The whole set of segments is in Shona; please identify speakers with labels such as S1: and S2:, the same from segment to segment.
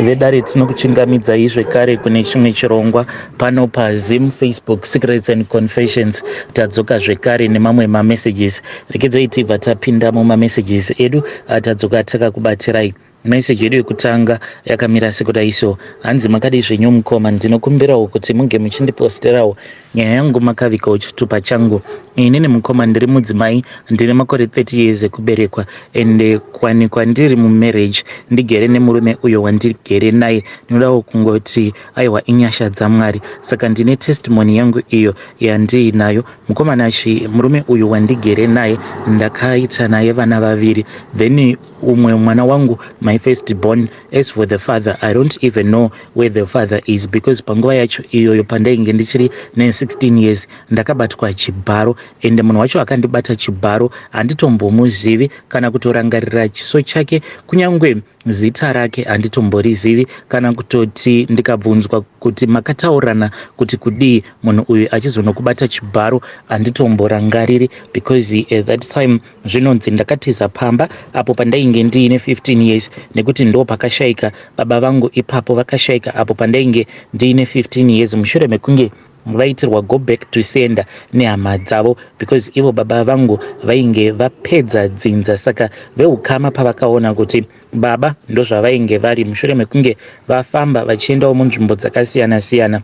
S1: Vedare, tinokuchingamidzai zvekare kune chimwe chirongwa pano paZim Facebook Secrets and Confessions. Tadzoka zvekare nemamwe mamessages. Rekedzai tibva tapinda mumamessages edu atadzoka takakubatirai. Meseji yedu yekutanga yakamira sekudai so: hanzi, "Makadii zvenyu mukoma? Ndinokumbirawo kuti munge muchindiposterawo nyaya yangu makavigawo chitupa changu. Inini mukoma ndiri mudzimai, ndine makore 30 years ekuberekwa, ende kwanikwa ndiri mumarriage, ndigere nemurume uyo wandigere naye. Ndinodawo kungoti aiwa, inyasha dzaMwari. Saka ndine testimony yangu iyo yandiinayo, mukoma Nashi. Murume uyu wandigere naye, ndakaita naye vana vaviri, then umwe mwana wangu, my first born, as for the father, I don't even know where the father is, because panguva yacho iyoyo pandainge ndichiri ne16 years, ndakabatwa chibharo, ende munhu wacho akandibata chibharo handitombomuzivi kana kutorangarira chiso chake, kunyange zita rake handitomborizivi. Kana kutoti ndikabvunzwa kuti makataurirana kuti kudii munhu uyu achizonokubata chibharo, handitomborangariri, because at that time zvinonzi ndakatiza pamba apo pandainge ndiine 15 years, nekuti ndo pakashayika baba vangu ipapo. Vakashayika apo pandainge ndiine 15 years, mushure mekunge vaitirwa go back to sender nehama dzavo, because ivo baba vangu vainge vapedza dzinza. Saka veukama pavakaona kuti baba ndozvavainge vari, mushure mekunge vafamba vachiendawo munzvimbo dzakasiyana-siyana,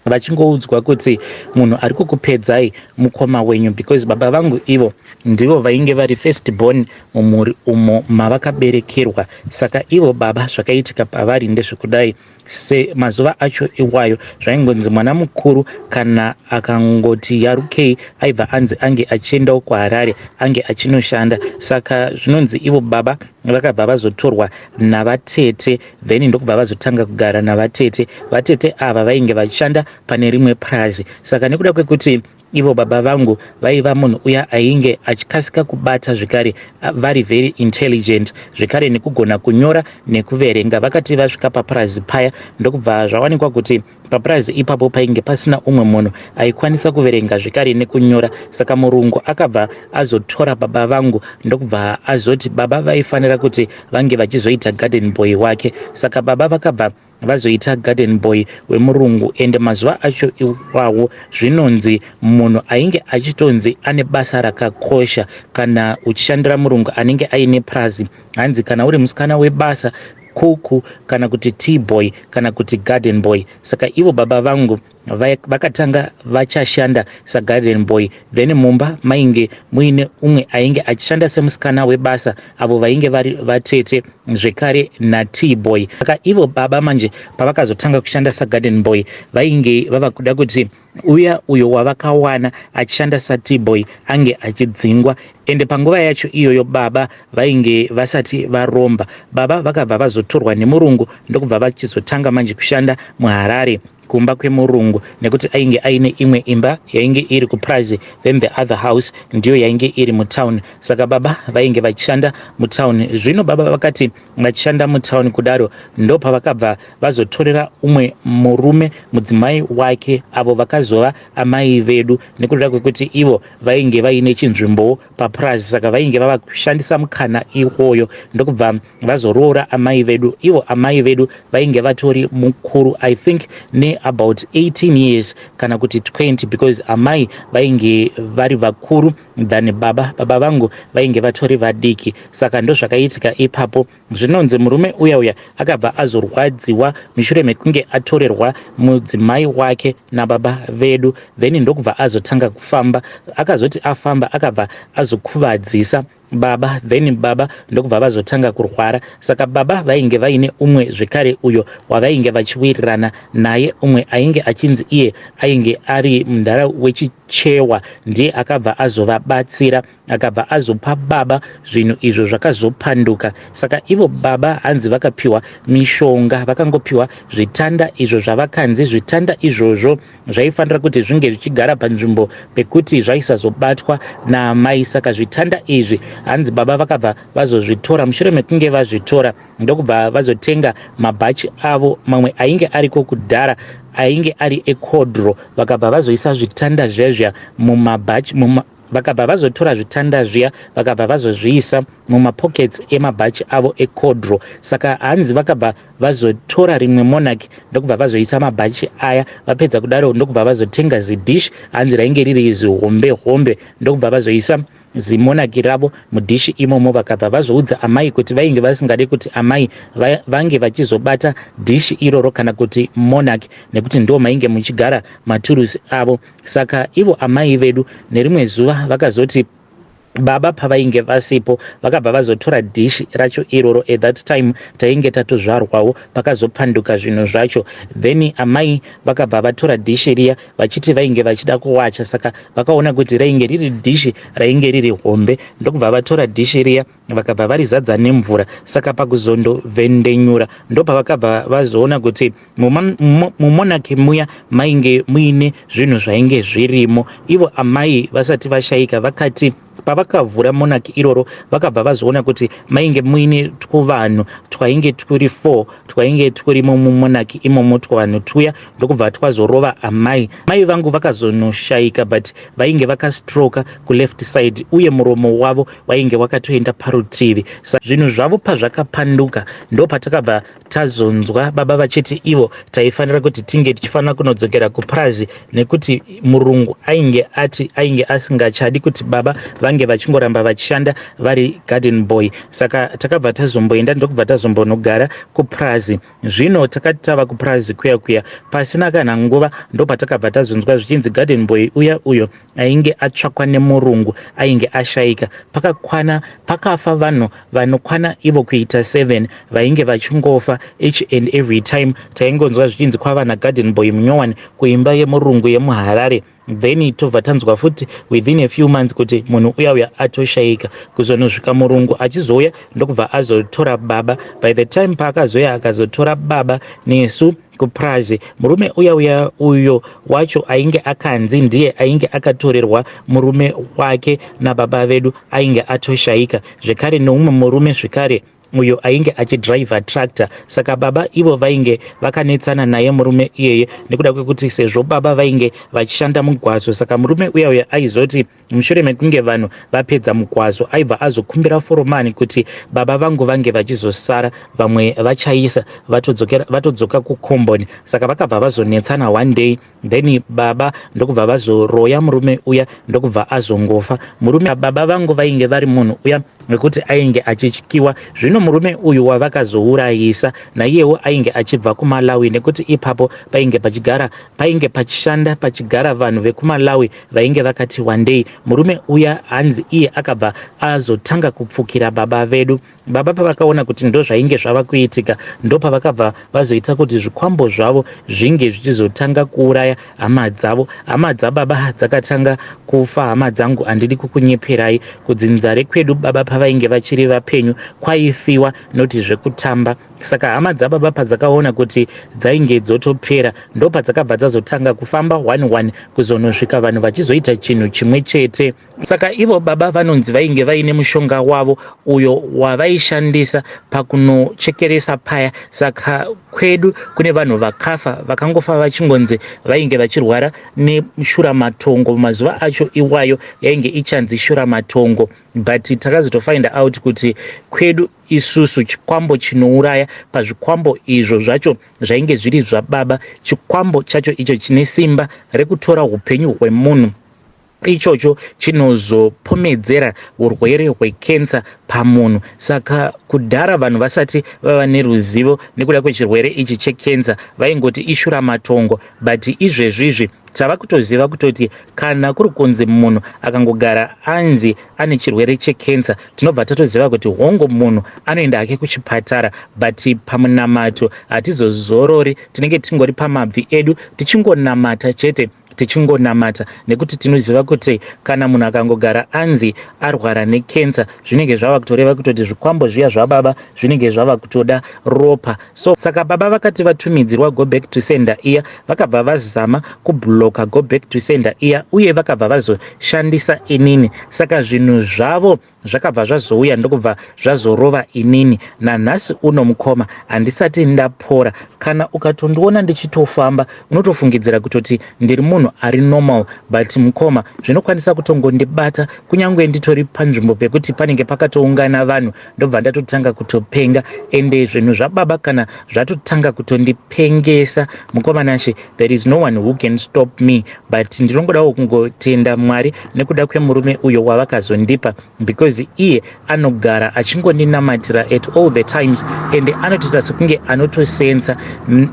S1: vachingoudzwa kuti munhu ari kukupedzai mukoma wenyu, because baba vangu ivo ndivo vainge vari first born mumhuri umo mavakaberekerwa. Saka ivo baba, zvakaitika pavari ndezvekudai: semazuva acho iwayo zvaingonzi mwana mukuru kana akangoti yarukei, aibva anzi ange achiendawo kuHarare, ange achinoshanda. Saka zvinonzi ivo baba vakabva vazotorwa navatete, then ndokubva vazotanga kugara navatete. Vatete ava vainge vachishanda pane rimwe purazi. Saka nekuda kwekuti ivo baba vangu vaiva munhu uya ainge achikasika kubata, zvekare vari very intelligent, zvekare nekugona kunyora nekuverenga, vakati vasvika papurazi paya, ndokubva zvawanikwa kuti papurazi ipapo painge pasina umwe munhu aikwanisa kuverenga zvekare nekunyora. Saka murungu akabva azotora baba vangu, ndokubva azoti baba vaifanira kuti vange vachizoita garden boy wake. Saka baba vakabva vazoita garden boy wemurungu. Ende mazuva acho iwawo zvinonzi munhu ainge achitonzi ane basa rakakosha kana uchishandira murungu anenge aine purazi, hanzi kana uri musikana webasa, kuku kana kuti tea boy kana kuti garden boy. Saka ivo baba vangu vakatanga vachashanda sagarden boy, then mumba mainge muine umwe ainge achishanda semusikana webasa, avo vainge vari vatete zvekare natea boy. Saka ivo baba manje pavakazotanga kushanda sagarden boy, vainge vava kuda kuti uya uyo wavakawana achishanda satea boy ange achidzingwa. Ende panguva yacho iyoyo baba vainge vasati varomba. Baba vakabva vazotorwa nemurungu, ndokubva vachizotanga manje kushanda muHarare kumba kwemurungu, nekuti ainge aine imwe imba yainge iri kupurazi, then the other house ndiyo yainge iri mutown. Saka baba vainge vachishanda mutown. Zvino baba vakati vachishanda mutown kudaro, ndo pavakabva vazotorera umwe murume mudzimai wake, avo vakazova amai vedu, nekuda kwekuti ivo vainge vaine chinzvimbowo papurazi. Saka vainge vava kushandisa mukana iwoyo, ndokubva vazoroora amai vedu. Ivo amai vedu vainge vatori mukuru, I think neabout 18 years kana kuti 20, because amai vainge vari vakuru than baba. Baba vangu vainge vatori vadiki. Saka ndozvakaitika ipapo. Zvinonzi murume uya uya akabva azorwadziwa mushure mekunge atorerwa mudzimai wake nababa vedu, then ndokubva azotanga kufamba. Akazoti afamba, akabva azokuvadzisa baba, then baba ndokubva vazotanga kurwara. Saka baba vainge vaine umwe zvekare uyo wavainge vachiwirirana naye, umwe ainge achinzi iye ainge ari mundara wechichewa. Ndiye akabva azovabatsira, akabva azopa baba zvinhu izvo zvakazopanduka. Saka ivo baba hanzi vakapiwa mishonga, vakangopiwa zvitanda izvo zvavakanzi zvitanda izvozvo zvaifanira kuti zvinge zvichigara panzvimbo pekuti zvaisazobatwa naamai. Saka zvitanda izvi hanzi baba vakabva vazozvitora. Mushure mekunge vazvitora, ndokubva vazotenga mabhachi avo mamwe ainge ariko kudhara, ainge ari ekodro. Vakabva vazoisa zvitanda zvezvya mumabhachi. Vakabva vazotora zvitanda zviya, vakabva vazozviisa mumapockets emabhachi avo ekodro. Saka hanzi vakabva vazotora rimwe monarch, ndokubva vazoisa mabhachi aya. Vapedza kudaro, ndokubva vazotenga zidish, hanzi rainge riri zihombe hombe, ndokubva vazoisa zimonaki ravo mudhishi imomo. Vakabva vazoudza amai kuti vainge vasingade kuti amai vange vachizobata dhishi iroro kana kuti monarch, nekuti ndo mainge muchigara maturusi avo. Saka ivo amai vedu nerimwe zuva vakazoti baba pavainge vasipo, vakabva vazotora dhishi racho iroro. At that time tainge tatozvarwawo pakazopanduka zvinhu zvacho. Then amai vakabva vatora dhishi riya vachiti vainge vachida kuwacha. Saka vakaona kuti rainge riri dhishi rainge riri hombe, ndokubva vatora dhishi riya, vakabva varizadza nemvura. Saka pakuzondovhendenyura, ndopavakabva vazoona kuti mumonaki muya mainge muine zvinhu zvainge zvirimo. Ivo amai vasati vashaika, vakati pavakavhura monaki iroro, vakabva vazoona kuti mainge muine twuvanhu twainge twuri 4 twainge twurimo mumonaki imomo. Twavanhu tuya ndokubva twazorova amai. Mai vangu vakazonoshayika, but vainge vakastroka kuleft side, uye muromo wavo wainge wakatoenda parutivi. Zvinhu zvavo pazvakapanduka, ndo patakabva tazonzwa baba vachiti ivo taifanira kuti tinge tichifanira kunodzokera kupurazi, nekuti murungu ainge ati ainge asingachadi kuti baba vange vachingoramba vachishanda vari garden boy. Saka takabva tazomboenda, ndokubva tazombonogara kupurazi. Zvino takati tava kupurazi kuya kuya, pasina kana nguva ndopatakabva tazonzwa zvichinzi garden boy uya uyo ainge atsvakwa nemurungu ainge ashayika. Pakakwana pakafa vanhu vanokwana ivo kuita 7 vainge vachingofa. Each and every time taingonzwa zvichinzi kwava nagarden boy munyowani kuimba yemurungu yemuHarare. Then tobva tanzwa futi within a few months kuti munhu uya uya atoshayika. Kuzonosvika murungu achizouya, ndokubva azotora baba. By the time paakazoya akazotora baba nesu kupurazi, murume uya uya uyo wacho ainge akanzi ndiye ainge akatorerwa murume wake nababa vedu ainge atoshayika zvekare, neumwe murume zvekare uyo ainge achidhiraivha tractor. Saka baba ivo vainge vakanetsana naye murume iyeye, nekuda kwekuti sezvo baba vainge vachishanda mugwazo, saka murume uya uya aizoti mushure mekunge vanhu vapedza mugwazo, aibva azokumbira foromani kuti baba vangu vange vachizosara, vamwe vachaisa vatodzoka kukomboni. Saka vakabva vazonetsana one day, then baba ndokubva vazoroya murume uya, ndokubva azongofa murume. Baba vangu vainge vari munhu uya nekuti ainge achityiwa. Zvino murume uyu wavakazourayisa naiyewo ainge achibva kuMalawi, nekuti ipapo painge pachigara, painge pachishanda, pachigara vanhu vekuMalawi vainge vakati wandei. Murume uya hanzi iye akabva azotanga kupfukira baba vedu. Baba pavakaona kuti ndo zvainge zvava kuitika, ndopavakabva vazoita kuti zvikwambo zvavo zvinge zvichizotanga kuuraya hama dzavo. Hama dzababa dzakatanga kufa. Hama dzangu, handidi kukunyeperai, kudzinza rekwedu baba pavainge vachiri vapenyu kwaifiwa noti zvekutamba. Saka hama dzababa padzakaona kuti dzainge dzotopera, ndopadzakabva dzazotanga kufamba one one, kuzonosvika vanhu vachizoita chinhu chimwe chete. Saka ivo baba vanonzi vainge vaine mushonga wavo uyo wavaishandisa pakunochekeresa paya. Saka kwedu kune vanhu vakafa, vakangofa vachingonzi vainge vachirwara neshuramatongo. Mazuva acho iwayo yainge ichanzi shuramatongo, but takazotofind out kuti kwedu isusu chikwambo chinouraya pazvikwambo izvo zvacho zvainge zviri zvababa, chikwambo chacho icho chine simba rekutora upenyu hwemunhu, ichocho chinozopomedzera urwere hwekensa pamunhu. Saka kudhara vanhu vasati vava neruzivo nekuda kwechirwere ichi chekensa, vaingoti ishuramatongo, but izvezvizvi tava kutoziva kutoti kana kuri kunzi munhu akangogara anzi ane chirwere chekensa, tinobva tatoziva kuti hongo munhu anoenda hake kuchipatara, but pamunamato hatizozorori, tinenge tingori pamabvi edu tichingonamata chete, tichingonamata, nekuti tinoziva kuti kana munhu akangogara anzi arwara nekensa, zvinenge zvava kutoreva kutoti zvikwambo zviya zvababa zvinenge zvava kutoda ropa. So saka baba vakati vatumidzirwa go back to sender iya, vakabva vazama kubloka go back to sender iya, uye vakabva vazoshandisa inini. Saka zvinhu zvavo Zvakabva zvazouya ndokubva zvazorova inini. Nanhasi uno mukoma handisati ndapora. Kana ukatondiona ndichitofamba unotofungidzira kutoti ndiri munhu ari normal, but mukoma zvinokwanisa kutongondibata kunyange nditori panzvimbo pekuti panenge pakatoungana vanhu, ndobva ndatotanga kutopenga. Ende zvinhu zvababa kana zvatotanga kutondipengesa, mukoma Nashe, there is no one who can stop me. But ndinongodawo kungotenda Mwari nekuda kwemurume uyo wavakazondipa, because iye anogara achingondinamatira at all the times, and anotoita sekunge anotosensa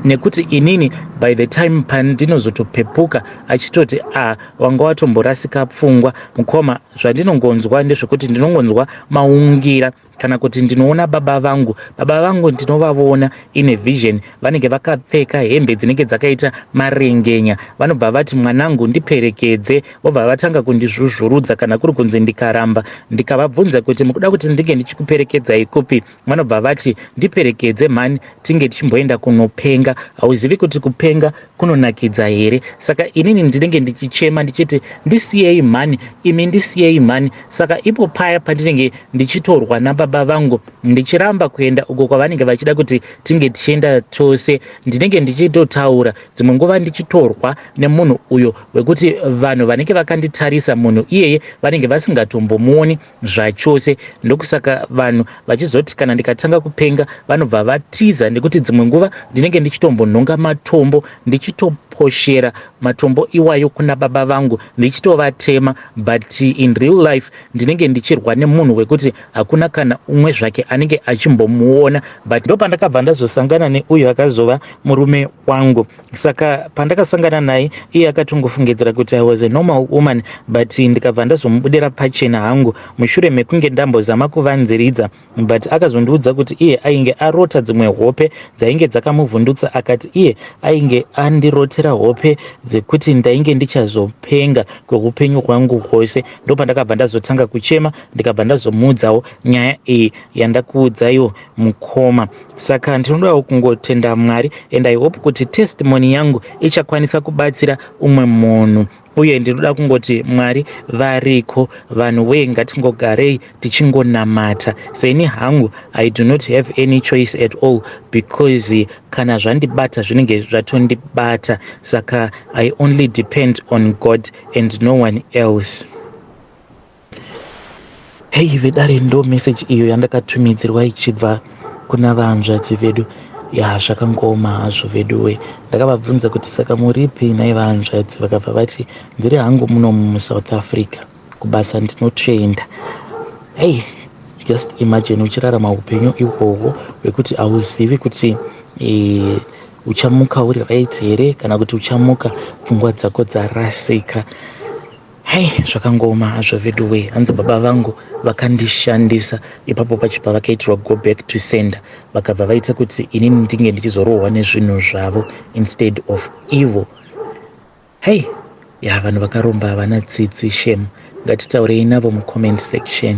S1: nekuti inini by the time pandinozotopepuka achitoti, "A, wanga watomborasika pfungwa." Mukoma, zvandinongonzwa ndezvekuti ndinongonzwa maungira kana kuti ndinoona baba vangu. Baba vangu ndinovavona ine vision, vanenge vakapfeka hembe dzinenge dzakaita marengenya. Vanobva vati, "Mwanangu, ndiperekedze." Vobva vatanga kundizvuzvurudza kana kuri kunzi ndikaramba. Ndikavabvunza kuti, "Mukuda kuti ndinge ndichikuperekedzai kupi?" Vanobva vati, "Ndiperekedze mhani, tinge tichimboenda kunopenga. Hauzivi kuti kupenga kunonakidza here?" Saka inini ndinenge ndichichema ndichiti, "Ndisiyei mhani imi, ndisiyei mhani." Saka ipo paya pandinenge ndichitorwa nababa vangu, ndichiramba kuenda uko kwavanenge vachida kuti tinge tichienda tose, ndinenge ndichitotaura dzimwe nguva ndichitorwa nemunhu uyo wekuti vanhu vanenge vakanditarisa, munhu iyeye vanenge vasingatombomuoni zvachose. Ndokusaka vanhu vachizoti kana ndikatanga kupenga vanobva vatiza, nekuti dzimwe nguva ndinenge ndichitombonhonga matombo, ndichitoposhera matombo iwayo kuna baba vangu, ndichitovatema. But in real life ndinenge ndichirwa nemunhu wekuti hakuna kana umwe zvake anenge achimbomuona. But ndo pandakabva ndazosangana neuyo akazova murume wangu. Saka pandakasangana naye, iye akatongofungidzira kuti I was a normal woman, but ndikabva ndazomubudira pachena hangu mushure mekunge ndambozama kuvanziridza. But akazondiudza kuti iye ainge arota dzimwe hope dzainge dzakamuvhundutsa. Akati iye ainge andirotera hope dzekuti ndainge ndichazopenga kweupenyu hwangu hwose. Ndopandakabva ndazotanga kuchema, ndikabva ndazomuudzawo nyaya iyi yandakuudzaiwo, mukoma. Saka ndinodawo kungotenda Mwari, and I hope kuti testimony yangu ichakwanisa kubatsira umwe munhu. Uye ndinoda kungoti Mwari variko. Vanhu wee, ngatingogarei tichingonamata. Seni hangu, I do not have any choice at all, because kana zvandibata zvinenge zvatondibata. Saka I only depend on God and no one else. Hei vedare, ndo message iyo yandakatumidzirwa ichibva kuna vahanzvadzi vedu. Ya, zvakangoma hazvo veduwe. Ndakavabvunza kuti, "Saka muripi nhai vahanzvadzi?" Vakabva vati, "Ndiri hangu muno muSouth Africa, kubasa ndinotoenda." Hei, just imagine uchirarama upenyu ihwohwo hwekuti hauzivi kuti uchamuka uri right here kana kuti uchamuka pfungwa dzako dzarasika. Hei, zvakangoma hazvo veduwe. Hanzi, "Baba vangu vakandishandisa." Ipapo pachibva vakaitirwa go back to sender, vakabva vaita kuti inini ndinge ndichizorohwa nezvinhu zvavo instead of evil. Hei, ya, vanhu vakaromba havana tsitsi, shame. Ngatitaurei navo mucomment section.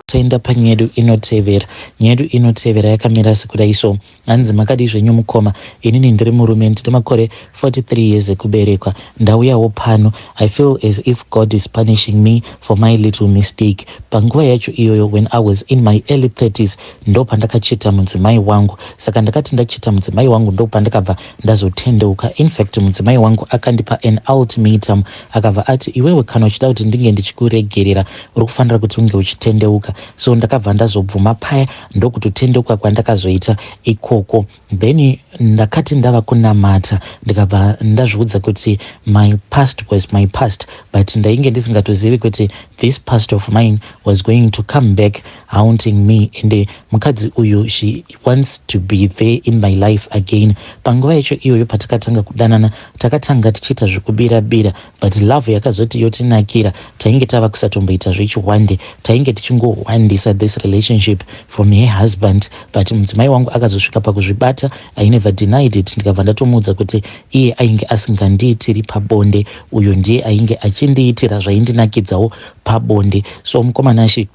S1: Taenda panyedu inotevera. Nyedu inotevera yakamira sekudai so. Hanzi, "Makadi zvenyu mukoma? Inini ndiri murume, ndine makore 43 years ekuberekwa. Ndauyawo pano. I feel as if God is punishing me for my little mistake. Panguva yacho iyoyo, when I was in my early 30s, ndo pandakachita mudzimai wangu. Saka ndakati ndachita mudzimai wangu, ndo pandakabva ndazotendeuka. In fact, mudzimai wangu akandipa an ultimatum. Akabva ati, 'Iwewe, kana uchida kuti ndinge ndichikuregerera, uri kufanira kuti unge uchitendeuka.' So ndakabva ndazobvuma paya, ndokutotendeuka kwandakazoita ikoko. Then ndakati ndava kunamata, ndikabva ndazviudza kuti my past was my past, but ndainge ndisingatozivi kuti this past of mine was going to come back haunting me, and mukadzi uyu, she wants to be there in my life again. Panguva yacho iyoyo patakatanga kudanana, takatanga tichiita zvekubira-bira, but love yakazoti yotinakira, tainge tava kusatomboita zvechiwande, tainge tichingohwandisa this relationship from her husband. But mudzimai wangu akazosvika pakuzvibata. I never denied it. Ndikabva ndatomuudza kuti iye ainge asingandiitiri pabonde, uyo ndiye ainge achindiitira zvaindinakidzawo pabonde. So mukoma Nashe,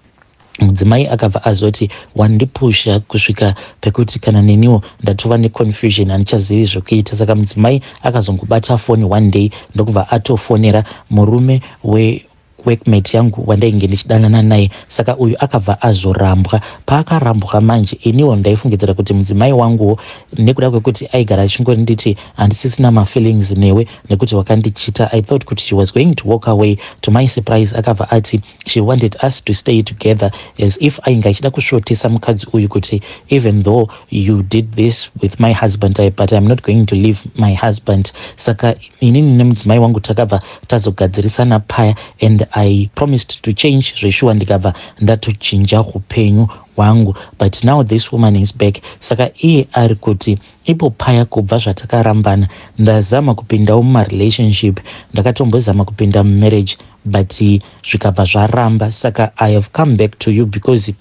S1: mudzimai akabva azoti, 'Wandipusha kusvika pekuti kana neniwo ndatova neconfusion, handichazivi zvokuita.' Saka mudzimai akazongobata foni one day, ndokubva atofonera murume we Workmate yangu wandainge ndichidanana naye. Saka uyu akabva azorambwa. Paakarambwa manje, iniwo ndaifungidzira kuti mudzimai wanguwo, nekuda kwekuti aigara achingonditi handisisina mafeelings newe nekuti wakandichita, I thought kuti she was going to walk away. To my surprise, akabva ati she wanted us to stay together, as if ainge achida kusvotesa mukadzi uyu kuti even though you did this with my husband, but I'm not going to leave my husband. Saka inini nemudzimai wangu takabva tazogadzirisana paya and I promised to change zveshuwa, ndikabva ndatochinja upenyu hwangu. But now this woman is back. Saka iye ari kuti ipo paya kubva zvatakarambana, ndazama kupindawo mumarelationship, ndakatombozama kupinda mumarriage, but zvikabva zvaramba. Saka I have come back to you because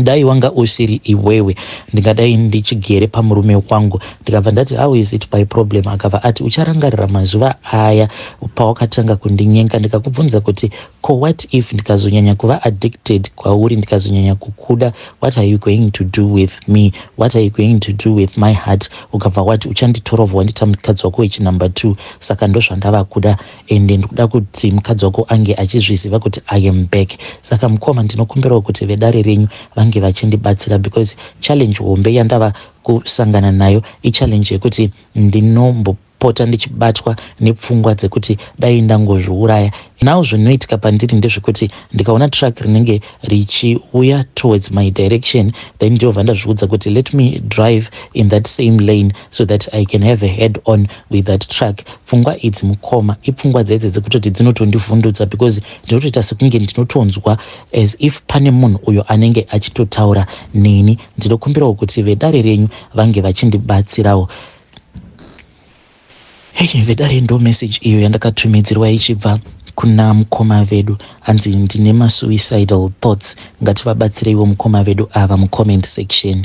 S1: dai wanga usiri iwewe, ndingadai ndichigere pamurume wangu. Ndikabva ndati, "How is it my problem?" Akabva ati, "Ucharangarira mazuva aya pawakatanga kundinyenga, ndikakubvunza kuti ko what if ndikazonyanya kuva addicted kwauri, ndikazonyanya kukuda, what are you going to do with me? What are you going to do with my heart?" Ukabva wati uchanditorovha wandita mukadzi wako wechinumber 2. Saka ndozvandava kuda, ende ndikuda kuti mukadzi wako ange achizviziva kuti I am back. Saka mukoma, ndinokumbirawo kuti vedare renyu vange vachindibatsira because challenge hombe yandava kusangana nayo ichallenge yekuti ndinombopota ndichibatwa nepfungwa dzekuti dai ndangozviuraya. Now zvinoitika pandiri ndezvekuti ndikaona truck rinenge richiuya towards my direction, then ndobva ndazviudza kuti let me drive in that same lane so that I can have a head on with that truck. Pfungwa idzi, mukoma, ipfungwa dzedze dzekutoti dzinotondivhundutsa because ndinotoita sekunge ndinotonzwa as if pane munhu uyo anenge achitotaura neni. Ndinokumbirawo kuti vedare renyu vange vachindibatsirawo. Hei vedare, ndo message iyo yandakatumidzirwa ichibva kuna mukoma vedu. Hanzi ndine masuicidal thoughts. Ngativabatsireiwo mukoma vedu ava mucomment section.